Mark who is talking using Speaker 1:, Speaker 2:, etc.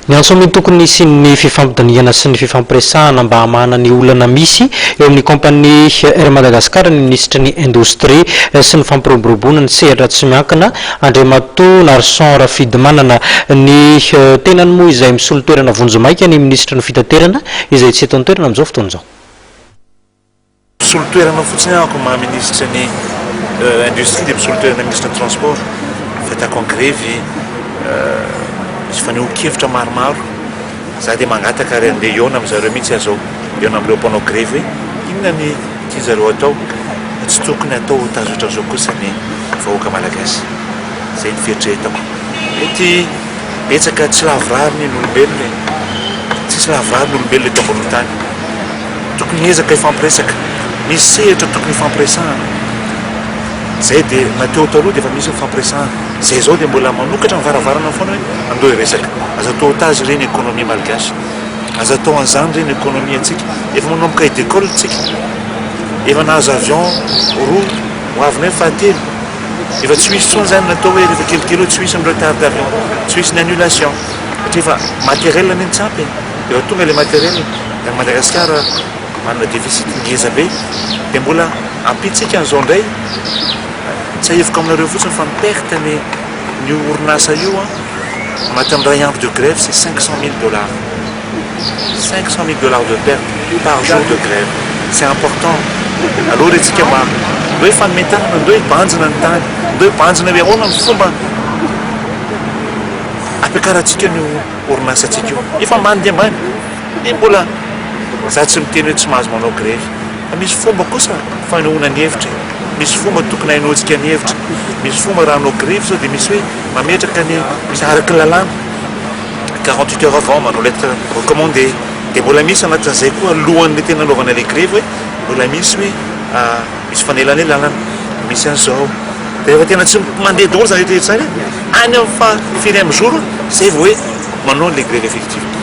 Speaker 1: Niantso amin'ny tokony hisian'ny fifampidinihana sy ny fifampiresahana mba hamahana ny olana misy eo amin'ny kaompania Air Madagascar ny minisitry ny Indostria sy ny fampiroboroboana ny sehatra tsy miankina, Andriamatoa Narson Rafidimanana. Ny tenany moa izay misolo toerana vonjimaika ny minisitry ny fitaterana izay tsy eto an-toerana amin'izao fotoana izao.
Speaker 2: Misolo toerana fotsiny aho maha minisitry ny industrie dia misolo toerana minisitry ny transport. Fahitako en grevy misy fanehoan-kevitra maromaro. Za dia mangataka ary andeha hihaona amin-dry zareo mihitsy aho izao, hihaona amin'ireo mpanao grevy hoe inona ny tian-dry zareo atao fa tsy tokony atao ho tazotra izao kosa ny vahoaka malagasy. Izay ny fieritreretako. Mety betsaka tsy lavorary ny olombelona e. Tsisy lavorary ny olombelona eto ambonin'ny tany. Tokony hiezaka hifampiresaka. Misy sehatra tokony hifampiresahana. Izay dia na teo taloha dia efa misy ny fifampiresahana. Izay izao dia mbola manokatra ny varavarana foana hoe andao hiresaka. Aza atao otage ireny économie malgache. Aza atao an'izany ireny économie antsika. Efa manomboka hi-décolle tsika. Efa nahazo avion roa, ho avy indray ny fahatelo. Efa tsy ho hisy intsony izany ny atao hoe rehefa kelikely eo tsy ho hisy ny retard d'avion, tsy ho hisy ny annulation. Satria efa matériel anie no tsy ampy e. Efa tonga ilay matériel. Ary Madagasikara manana déficit ngeza be dia mbola ampiantsika an'izao indray, tsiahiviko aminareo fotsiny fa ny perte ny io orinasa io an, anatin'ny iray andro de grève c'est 500 000 dollars, 500 000 dollars de perte par jour de grève, c'est important, aleo re tsika mba ndao hifanome tanana, ndao hibanjina ny tany, ndao hibanjina hoe ahoana ny fomba ampiakarantsika an'io orinasantsika io, efa ambany dia ambany. Dia mbola za tsy miteny hoe tsy mahazo manao grevy fa misy fomba kosa fanehoana ny hevitra e! Misy fomba tokony hainoantsika ny hevitra, misy fomba raha hanao grevy zao dia misy hoe mametraka ny misy araka ny lalàna 48 heures avant manao lettre recommandée dia mbola misy anatin'izay koa alohan'ny tena hanaovana ilay grevy hoe mbola misy hoe misy fanelanelanana misy an'izao dia rehefa tena tsy mandeha daholo izany rehetra rehetra izany any amin'ny faha firy amin'ny jour zay vao hoe manao ilay grevy effective.